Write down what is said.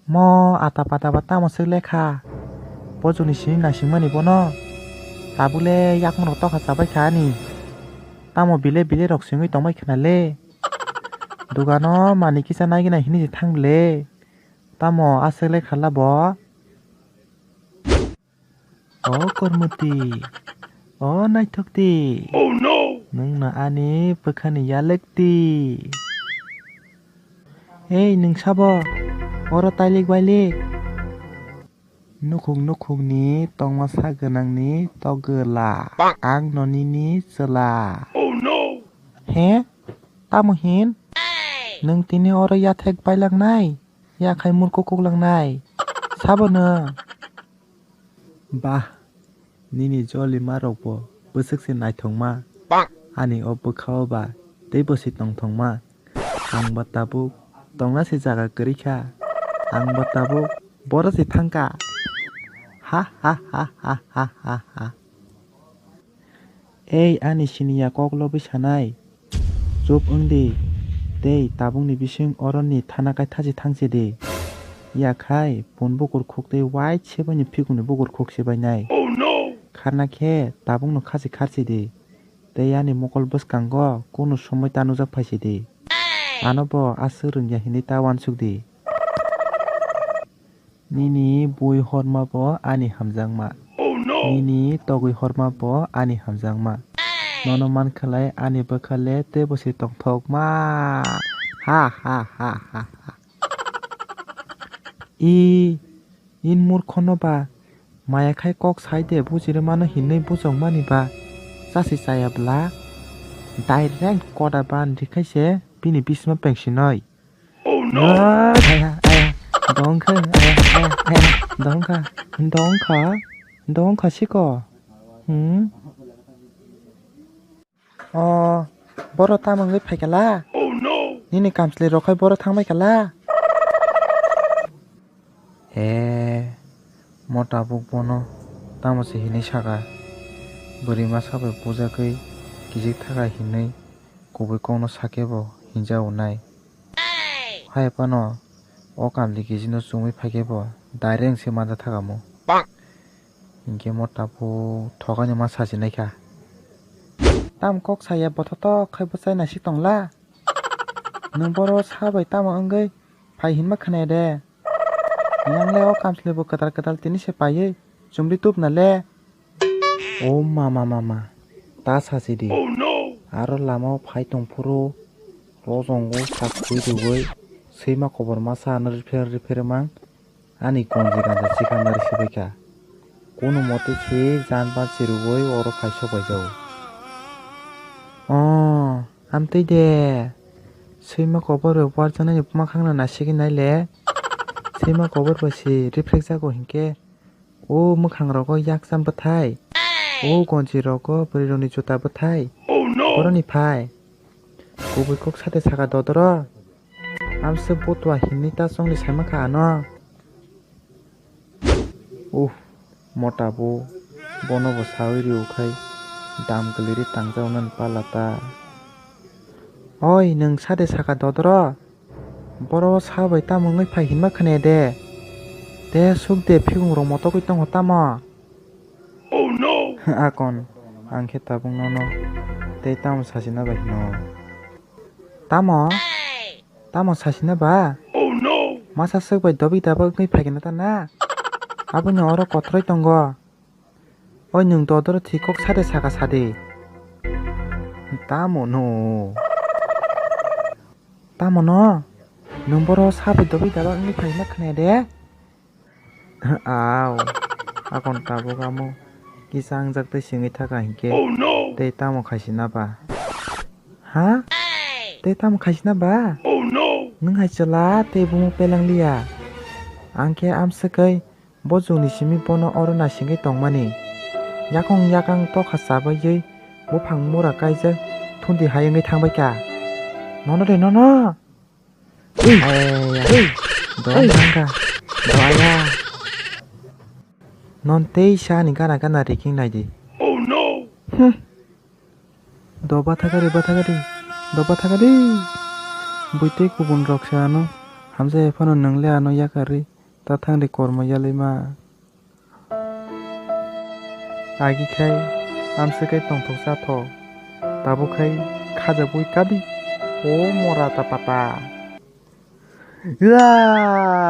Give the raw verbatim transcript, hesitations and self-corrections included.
Mo ata pata ba tamo swk lekha? Bojongni simi naisingmani bono. Tabuk le yakung rok tokha chabai kha ani. Tamo bile bile rok singwi tongbai khna le. Dugano mani kisa nai gina hini se thang le. Tamo aswk lekha la bo? O Kormoti, o Naithokti. Oh no! Nwngno ani bwkhani yalwkti. Hei, nwng sabo? Oro tailik bailik. Nukhung nukhungni tongma sa gwnangni togwla. Ang no nini chwla. Oh no! He? Tamo hin? Nwng tini oro yathek bailangnai? Yakhai murko koklangnai? Sabo nwng? Bah, nini jolimarokbo bwswk se naithokma. Ani o bwkha-o ba teibo se tongthokma. Ang ba tabuk tongna se jaga kwrwi kha. Ang ba tabuk boro se thang kha. Ha, ha, ha. Ei, ani siniya kok lobwi sanai. Chup wng di. Tei tabukni bising oroni thana kai thachi thangchi di. Yakhai pun bukur khuk tei wait sebaini phikungni bukur khuk sebainai. Oh no! Kharna khe tabukno khachi kharchi di. Tei ani mokol bwskango kunu somoi ta nujak phaisi di. Ano bo aswk rwngya hinwi ta uansuk di. Nini bui horma bo ani hamjakma. Oh no! Nini togwi horma bo ani hamjakma. Nono mankhalai ani bwkha le teibo se tongthokma. Ha, ha, ha, ha, ha. I, in murkhono ba maya khai kok sai de bujiri mano hinwi bujokmani ba chasi chaya bla direct koda ban rikhaise bini bisma pengsinoi. Oh no! Ah, aya, aya, dongkha, aya, aya, aya, dongkha, dongkha, dongkha siko. Hmm? O, boro tamo wngwi phaikha la? Oh no! Nini kamchwlwi rok khai boro thangbai kha la? He, mo tabuk bono tamo se hinwi saka? Bwrwi masa bai bujagwi kijik thaka hinwi kubui kokno sakhe bo hinjao nai. Hai phano o kamli kijino chumui phaikhe bo direct se manja thaka mo. Hinkhe mo tabuk thokani ma sachi naikha. Tam kok saya bothotok khai bwchai naisik tongla? Nwng boro sa bai tamo wngwi phai hinma khwnaya de? Yang le o kamchwlwi bo kwtal kwtal tini se paiwi chumri tubna le. O mama, mama, ta sachi di. Oh no! Aro lama o phai tong phuru rojongo sak khui rwgwi swima kobor masa ano ripher ripher mang ani gonji ganja sikha nari sibaikha. Kunu mote se jan ban chirwgwi oro phai sok bai jago. O, amtwi de. Swima kobor bai uarjaknai ni buma khangna nasigwi nai le. Swima kobor bai se riphrek jago hinkhe. O mwkhang rogo yakcham bwthai. O gonji rogo bwrwi rokni juta bwthai. Oh no! Boroni phai. Kubui kok sade saka dodoro. Amswk butua hinwi ta chongni saima kha ano. Uh, mota bo bono bo sawi rw khai dam kwlwi ri tangjak nani pala ta. Oi, nwng sade saka dodoro? Boro sa bai tamo wngwi phai hinma khwnaya de? Te suk de, phikung rok motogwi tongo tamo? Oh no! Akon, ang khe tabuk nono tei tamo sachina bai hino. Tamo? Tamo sachina ba? Oh no! Masa swk bai dobi dabak wngwi phaikhe na ta na? Aboni oro kothoroi tongo. Oi, nwng dodoro thwi kok sade saka sade. Tamo no? Tamo no? Nwng boro sa bai dobi dabak wngwi phaima khwnaya de? Au, akon tabuk amo kisa wngjak tei singwi thaka hinkhe. Oh no! Tei tamo khaisina ba? Ha? Tei tamo khaisina ba? Oh no! Nwng hai chwla tei bumo pelang liya. Ang khe amswk kai Bo chwngni simi bono oro naisingwi tongmani. Yakung yakang tokha chabaiwi buphang mura kaijak thundi hai wngwi thangbaikha. Nono de, nono! Ui! Ui! Dong thangkha. Doya. Non teisa ani gana gana riking naidi. Hmm. Do bathakari, bathakari, do bathakari. Buitwi kubun rok se ano hamjai phano, nwng le ano yakarwi ta thangdi kormo yalima. Agi khai amswk khai tongthok chathok, tabuk khai khajagwi kadi, o mora ta pata. Yaa!